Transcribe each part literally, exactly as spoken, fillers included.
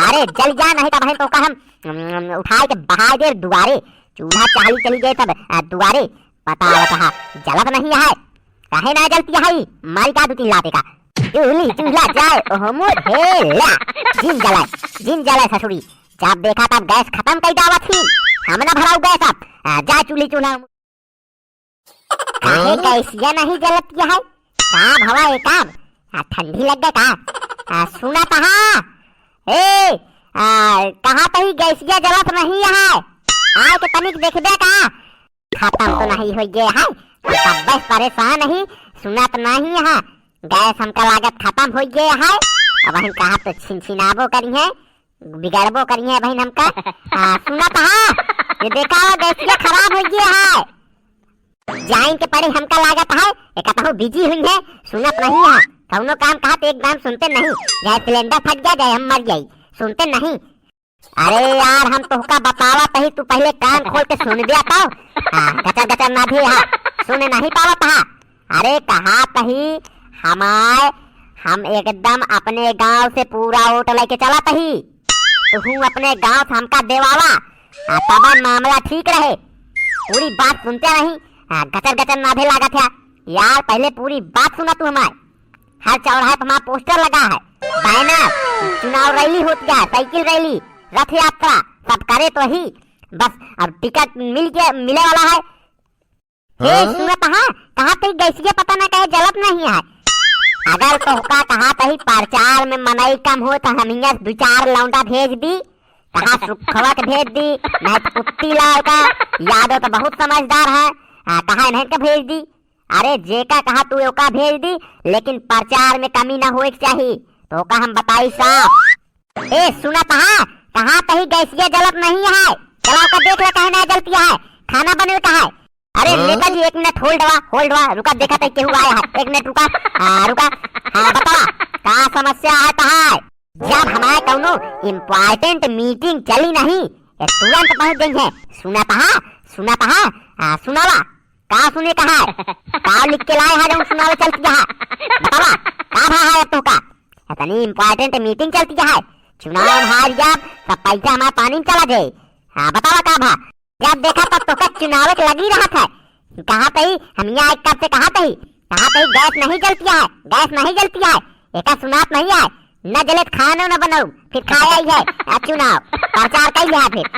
अरे जल जा, नहीं तब हम तोहका हम, हम, उठाए के बहाए दे दुआरे। चूल्हा चाली चली गए तब, आ, दुआरे। बतावत हा, जलत नहीं है। काहे ना जलती है? मारी का दू तीन लाते का। चूल्ही चूल्हा जाए, ओह मोर हेला। जिन जलाए, जिन जलाए ससुरी। जब देखा तब गैस खतम कइ जावत ही। हम ना भराऊ गैस अब। आ, जाए चूल्ही चूल्हा। काहे गैसिया नहीं जलत है? का भवा एका? आ, ठंडी लग गए का? आ, सुनत हा? ए, आ, कहा तही गैसिया जलत नहीं है? आए के तनिक देखबे का? खतम तो नहीं होइ गए है? तब बस परेशान ही, सुनत नहीं है। गैस हमका लागत खतम होइ गए है। अब हम कहा तो छिनछिनाबो करी है, बिगड़बो करी है बहिन हमका। आ, सुनत हा? ये देखा हो, गैसिया खराब होइ गए है। जाइन के पड़े हमका लागत है, एक कतहु busy हुई है, सुनत नहीं है। कौनो काम कहा तो एकदम सुनते नहीं, चाहे सिलेंडर फट जाए, चाहे हम मर जाई, सुनते नहीं। अरे यार, हम तोहका बतावत ही, तू पहले कान खोल के सुन दिया तो। हाँ, गचर गचर ना भी हा, सुन नहीं पावत हा। अरे कहा तही हमार, हम एकदम अपने गांव से पूरा वोट लेके चलत ही। तू अपने गांव से हमका देवावा, आ तब मामला ठीक रहे। पूरी बात सुनते नहीं, आ, गचर गचर नाधे लागत है। यार पहले पूरी बात सुना तू हमार। हर चौराहे पर हमार पोस्टर लगा है, बैनर, चुनाव रैली होत है, साइकिल रैली, रथ यात्रा, सब करे तो ही। बस अब टिकट मिल के मिले वाला है। हे, हाँ? सुनत हा, कहा तही गैसिया पता ना काहे जलत नहीं है। अगर तोहका कहा तही प्रचार में मनई कम हो तो हम हियां दू चार लौंडा भेज दी, कहा सुखवा के भेज दी, नहीं तो कुत्ती लाल का, यादव तो बहुत समझदार है, आ, कहा इन्हें का भेज दी। अरे जेका कहा तू ओका भेज दी, लेकिन प्रचार में कमी ना होए के चाही, तो ओका हम बताई साफ। ए, सुनत हा? कहा तही गैसिया जलत नहीं है? चला ओका देख ले, काहे ना जलती है? खाना बने का है? अरे हाँ? नेताजी, एक मिनट hold हुआ, hold हुआ, रुका, देखा तही केहू आया है, एक मिनट रुका, आ, रुका। हाँ, बतावा, का समस्या है तहार? जब हमारे कौनो important meeting चली नहीं, ये तुरंत पहुंच गई है। सुनत हा? सुनत हा? आ, सुनावा। का सुने का है? का लिख के लाए है जौन सुनावे चलती है? बतावा, का भा है अब तोहका? इतनी important meeting चलती है, चुनाव में हार जाब, सब पैसा हमार पानी में चला जाए। हाँ, बतावा का भा? जब देखा तब तोहका चुनावे के लगी रहत है। कहा तही हम यहाँ एक कब से कहा तही, कहा तही गैस नहीं जलती है, गैस नहीं जलती है, एका सुनात नहीं है, न जले त खानो न बनाऊ, फिर खाया ही है, आ चुनाव प्रचार कई लिया फिर।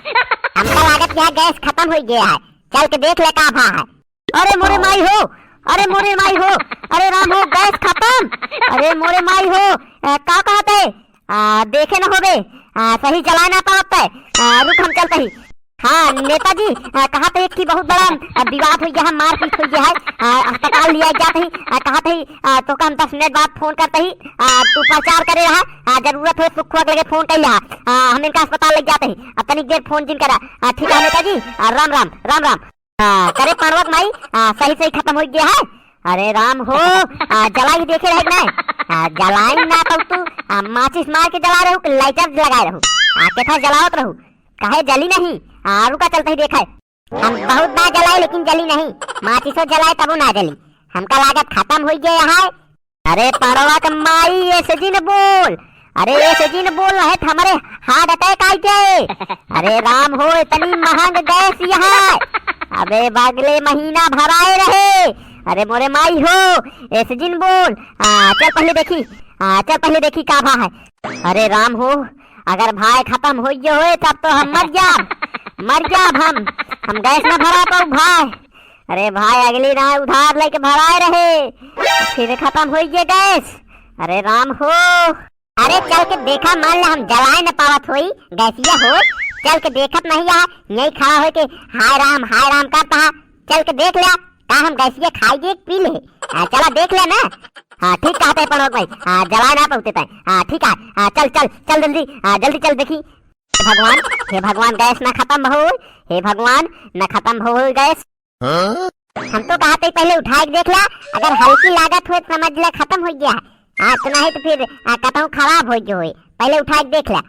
हमका लागत यहाँ गैस खतम होइ गया है, चल के देख ले का भा है। अरे मोरे माई हो, अरे मोरे माई हो, अरे राम हो, गैस खतम, अरे मोरे माई हो, अ, का कहत है? आ, देखे न होबे, आ, सही जलाए ना पावत है, आ, रुक हम चलत ही। हाँ, नेताजी, आ, कहत ही कि बहुत बड़ा, आ, विवाद होइ गया है, मारपीट होइ गया है, आ, अस्पताल लिया जात ही, आ, कहत ही, आ, तोहका हम दस मिनट बाद फोन करत ही, आ, तू प्रचार करे रहा, आ, जरूरत हो सुख के लगे फोन कइ लिहा, आ, हम इनका अस्पताल ले जात ही, आ, तनिक देर फोन जिन करा, आ, ठीक है नेताजी, आ, राम राम, राम राम। आ, करे पड़वा के माई, आ, सही सही खतम होइ गया है। अरे राम हो, आ, जलाई देखे रहे कि नहीं? आ, जलाई ना तो तू, आ, माचिस मार के जला रहू कि लाइटर लगाए रहू? आ, केथा जलावत रहू? काहे जली नहीं? आ, रुका चलत ही देखा है। हम बहुत बार जलाए लेकिन जली नहीं। माचिसो जलाए तबो ना जली। हमका लागत खतम होइ गया है। अरे पड़वा के माई, ऐसे जिन बोल, अरे ऐसे जिन बोल, नहीं तो हमरे heart attack आई जाए। अरे राम हो, इतनी महंग गैस यहाँ, अबे अगले महीना भराए रहे। अरे मोरे माई हो, ऐसे जिन बोल, आ, चल पहले देखी, आ, चल पहले देखी का भा है। अरे राम हो, अगर भाई खतम होइ गयो होए तब तो हम मर जाब, मर जाब हम, हम गैस ना भरा पाऊ भाई। अरे भाई, अगली ना उधार लेके भराए रहे, फिर खतम होइ गए गैस। अरे राम हो। अरे चल के देखा, मान ले हम जलाए न पावत होई गैसिया हो, चल के देखत नहीं आ, यही खड़ा होई के हाय राम, हाय राम करता है। चल के देख ले, का हम गैसिया खाई के पी ले? हाँ, चला देख ले ना। हाँ, ठीक कहत है पड़वा के भाई। हाँ, जलाए ना पावते तय। हाँ, ठीक है। हाँ, चल, चल, चल जल्दी। हाँ, जल्दी चल देखी। हे भगवान, हे भगवान, गैस ना खतम हो, हे भगवान, ना खतम हो गैस। हाँ? हम तो कहत ही पहले उठाए के देख ला, अगर हल्की लागत हो तो समझ ले खतम होइ गया। हाँ, तो नहीं तो फिर, आ, कतहूँ खराब होइ गयो होए। पहले उठाए के देख ला।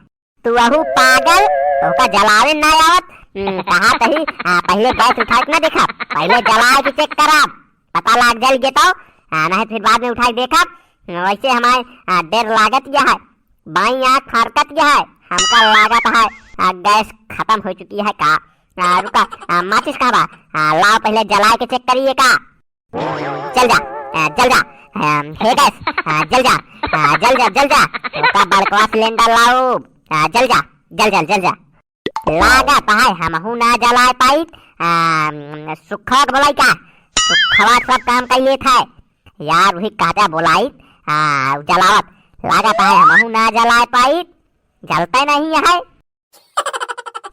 तू अहू पागल, तोहका जलावे ना आवत। हम्म, कहत ही, आ, पहले गैस उठाए के ना देखा, पहले जलाए के check करा, पता लाग जल गे तो, आ, नहीं फिर बाद में उठाए के देखा। वैसे हमारे, आ, डर लागत यह है, बाई आँख फरकत यह है, हमका लागत है, आ, गैस खतम होइ चुकी है का? आ, रुका, आ, माचिस कहाँ बा? आ, लाओ पहिले जलाए के चेक करिए का। जल जा, आ, जल जा। आ, हे गैस, आ, जल जा, आ, जल जा, जल जा। तोका बड़कवा सिलेंडर लाओ, आ, जल जा, जल जा, जल जा। लागत है हमहू ना जलाए पाइत, आ, सुखवा के बोलाई का? सुखवा सब काम कर लेत है। यार, वही काजा बोलाइत, आ, जलावत। लागत है हमहू ना जलाए पाइत, जलते नहीं है।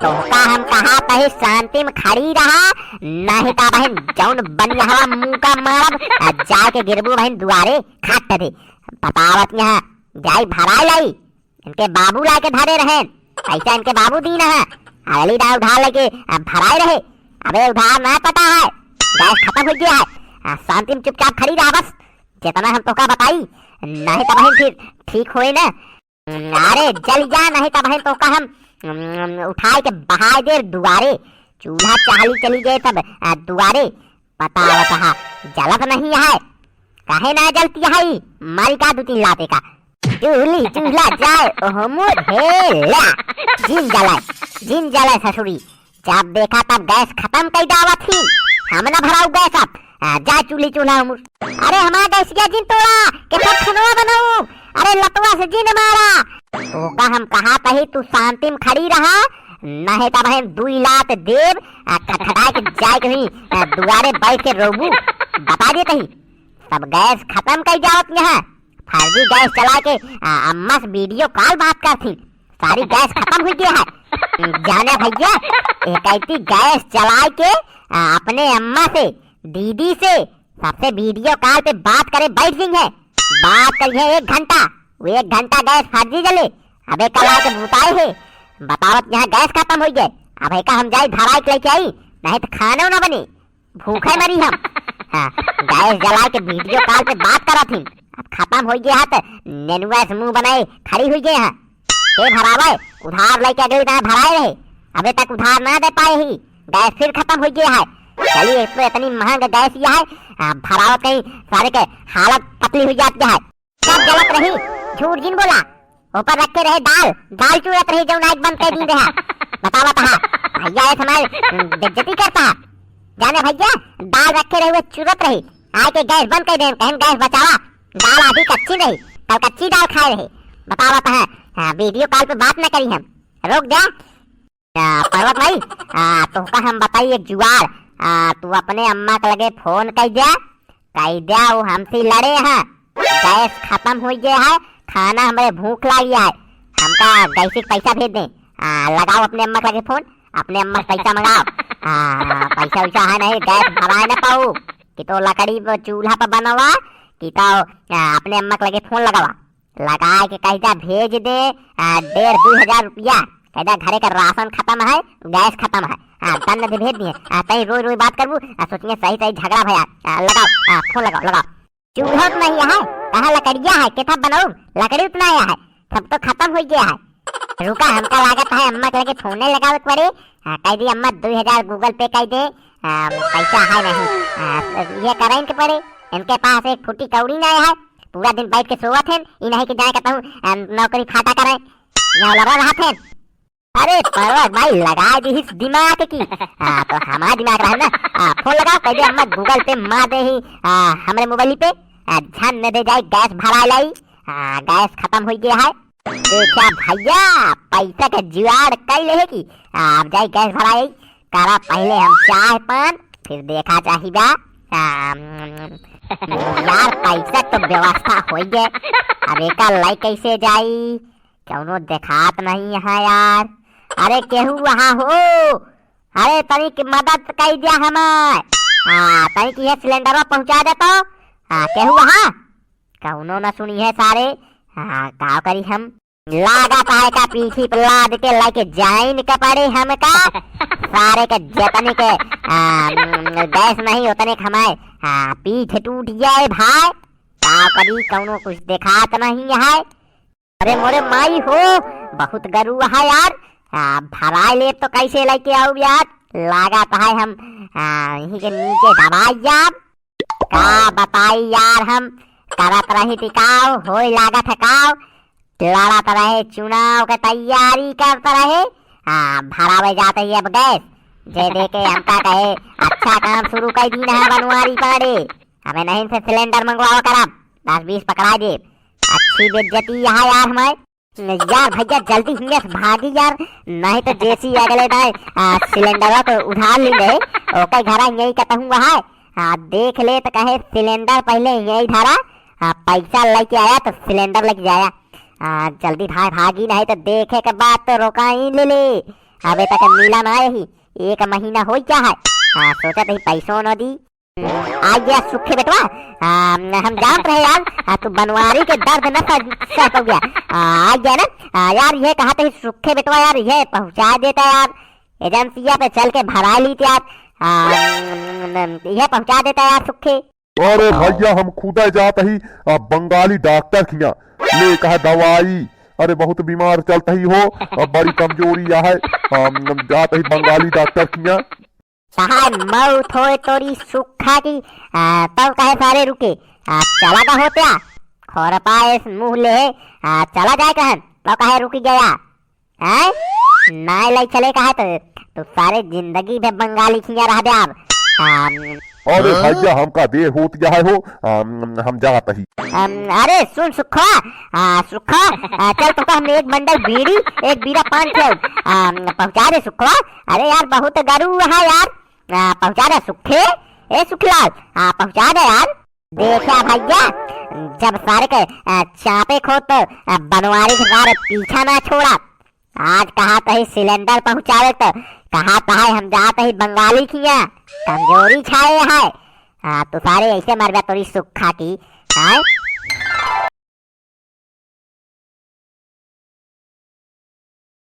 तोहका हम कहा तही शांति में खड़ी रहा, नहीं ता बहिन जौन बनिया हवा मुंह का मारब, आ, जाए के गिरबू बहिन दुआरे खाट दे। बतावत यहाँ जाई भराए लाई। इनके बाबू लाके धरे रहे, पैसा इनके बाबू दीन है। अगली दाव उधार लेके अब भराए रहे, अबे उधार ना पता है, गैस खतम होइ गया है। आ, शांति में चुपचाप खड़ी रहा बस, जितना हम तोका बताई, नहीं तो बहिन फिर ठीक होए ना। अरे जल जा, नहीं तो बहिन तोका हम, उम, उठाए के बहाए दे दुआरे, चूल्हा चाहली चली गए तब, आ, दुआरे। बतावत हा, जलत नहीं है, काहे ना जलती है? मारी का दू तीन लाते का। चूल्ही चूल्हा जाए ओह मोर हे ला। जिन जलाए, जिन जलाए ससुरी। जब देखा तब गैस खतम कई दावत ही। हम ना भराऊ गैस अब। आ, जा चूल्ही चूल्हा ओह मोर। अरे हमार गैसिया जिन तोड़ा, के सब खनवा बनाऊ। अरे लतवा से जिन मारा। तोका हम कहा तही तू शांति में खड़ी रहा, नहीं तब हम दुई लात देब, आ, खटखटा के जाए कहीं, आ, दुआरे बैठ के रोबू, बता दे तही। सब गैस खतम कई जावत यहाँ। फर्जी गैस चला के, आ, अम्मा से वीडियो कॉल बात करथिन। सारी गैस खतम हुई गया है। जाने भैया, एक ऐसी गैस चला के, आ, अपने अम्मा से, दीदी से, सबसे वीडियो कॉल पे बात करे बैठ गई है। बात करी है एक घंटा, वो एक घंटा गैस फर्जी जले। अबे कल आके बुताए है, बतावत यहाँ गैस खतम हुई गए। अब है का हम जाई धराई के लेके आई, नहीं तो खाना ना बने। भूखे मरी हम। हाँ, गैस जला के वीडियो कॉल पे बात करत ही। अब खतम होइ गया है तो नेनुआ से मुंह बनाए खड़ी हुई गए हैं। के भरावे? उधार लेके अगली दाएं भराए रहे, अबे तक उधार ना दे पाए ही। गैस फिर खतम होइ गया है। चलिए, एक तो इतनी महंग गैस ये है, आ, भरावत कहीं सारे के हालत पतली हुई जाती है। सब गलत रही, झूठ जिन बोला। ऊपर रखे रहे दाल, दाल चूरत रही, जौन आग बंद कर दी रहा। बतावा तहा, भैया ये हमारे बेइज्जती करता है। जाने भैया, दाल रखे रहे हुए चूरत रही, आके गैस बंद कर दे, कहीं गैस बचावा, दाल आधी कच्ची रही, कल कच्ची दाल खाए रहे। बतावा तहा, हाँ, वीडियो कॉल पे बात न करी हम, रोक दे। आ, पर्वत भाई, आ, तोहका हम बताई एक जुगाड़। आ, तू अपने अम्मा के लगे फोन कई द्या, कई द्या वो हमसे लड़े हैं, गैस खतम हुई गया है, खाना हमरे भूख लागी है, हमका गैस के पैसा भेज दे। आ, लगाओ अपने अम्मा के लगे फोन, अपने अम्मा से पैसा मंगाओ। आ, पैसा वैसा है नहीं, गैस भराए ना पाऊ, कि तो लकड़ी पर चूल्हा पर बनवा, कि तो, आ, अपने अम्मा के लगे फोन लगावा। लगाए के कह द्या भेज दे, आ, डेढ़ दुई हजार रुपया। कह द्या घरे का राशन खतम है, गैस खतम है। हाँ, दन दे भेज दिए। आ, तई रोई रोई बात करबू, आ, सोचिए सही सही झगड़ा भया। आ, लगाओ, आ, फोन लगाओ, लगाओ। चूल्हा तो नहीं है, कहाँ लकड़िया है, केथा बनाऊ? लकड़ी उतना आया है, सब तो खतम हो गया है। रुका, हमका लागत है अम्मा के लगे फोने लगावे के पड़े। हाँ, कह दी अम्मा दुई हजार Google Pay कह दे, आ, पैसा है नहीं। आ, ये करे इनके पड़े, इनके पास एक फुटी कौड़ी ना है। पूरा दिन बैठ के सोवत हैं, ई नहीं कि जाए कहूँ, आ, नौकरी फाटा करे, यहाँ लड़ा रहत हैं। अरे परवक भाई, लगा दी इस दिमाग की। हाँ, तो हमारा दिमाग रहा ना। आ, फोन लगाओ, कह दे अम्मा Google Pay मार दे ही, आ, हमरे मोबाइल पे, आ, झन न दे जाए, गैस भरा लाई, आ, गैस खतम हो गया है। देखा भैया, पैसा का जुगाड़ कई ले है कि आप जाई गैस भराई, करा पहले हम चाय पान, फिर देखा चाही बा। आ, यार, पैसा तो व्यवस्था होई गए, अब एका लाई कैसे जाई? कौनो देखात नहीं है यार। अरे केहू वहाँ हो, अरे तनी की मदद कई दिया हमार। हाँ, तनी की ये सिलेंडरवा पहुँचा दे तो। हाँ, केहू वहाँ? कौनो ना सुनी है सारे। हाँ, का करी हम? लागत है का पीठी पे लाद के लेके जाइन के पड़े हमका। सारे के जतने के, आ, गैस नहीं उतने के हमारे, आ, पीठ टूट जाए भाई। का करी, कौनो कुछ देखात नहीं है। अरे मोरे माई हो, बहुत गरुआ है यार। आ, भराए ले तो कैसे लेके आऊ यार? लागत है हम, आ, यहीं के नीचे दबाई जाब। का बताई यार, हम करत रही थी काव, होई लागत है काव। लड़त रहे, चुनाव के तैयारी करत रहे। हाँ, भरावे जात ही अब गैस। जे देखे हमका कहे, "अच्छा काम शुरू कर दीन है बनवारी पांडे, हमें नहीं से सिलेंडर मंगवावा करब, दस बीस पकड़ा दे।" अच्छी बेइज्जती यहाँ यार हमें। यार भैया जल्दी हियाँ से भागी यार, नहीं तो जैसी अगले दाए, आ, सिलेंडरवा को उधार ली रहे, ओके घरा यही कहता हूँ वहाँ, आ, देख ले तो कहे सिलेंडर पहले यही धरा, आ, पैसा लेके आया तो सिलेंडर लेके जाया। आ, जल्दी भाई भागी नहीं तो देखे के बाद तो रोका ही ले ले। अबे तक मिला ना यही, एक महीना हो गया है। आ, सोचा तो ही पैसों न दी। आ गया सुखे बेटवा, आ, हम जानत रहे यार, आ, तू बनवारी के दर्द न सह, सह पाउया। आ, आ गया ना, आ, यार ये कहा तो ही सुखे बेटवा यार, ये पहुँचा देता यार, एजेंसिया पे चल के भरा ली यार, आ, ये पहुँचा देता यार सुखे। अरे भैया, हम खुदा जात ही, आ, बंगाली डॉक्टर खिया, ले कहा दवाई, अरे बहुत बीमार चलत ही हो, आ, बड़ी कमजोरी है, आ, जात ही बंगाली डॉक्टर खिया। चाहे मौत होए तोरी सुखा की, आ, तब कहे सारे रुके, आ, चला गा होत्या, खोरपा इस मुँह ले, आ, चला जाए कहन, तब कहे रुकी गया। हैं? नाय लाई चले कहा तो तू सारे जिंदगी भर बंगाली खिया रह दे अब। अम, अरे हाँ? भैया, हमका देर होत गया है हो, अम, हम जात ही। अम, अरे सुन सुखा, आ, सुखा, आ, चल तो हमने एक बंडल बीड़ी, एक बीरा पान खेल, अम, पहुँचा दे सुखा। अरे यार, बहुत गरू है यार, आ, पहुँचा दे सुखे, ए सुखलाल, आ, पहुँचा दे यार। देखा भैया, जब सारे के, आ, चापे खो तो, आ, बनवारी के सारे पीछा ना छोड़ा। आज कहा तो ही सिलेंडर पहुँचावे तो कहा तो है हम जात ही बंगाली खिया, कमजोरी छाए है। आ, तू सारे ऐसे मरबे तोरी सुखा की, हैं?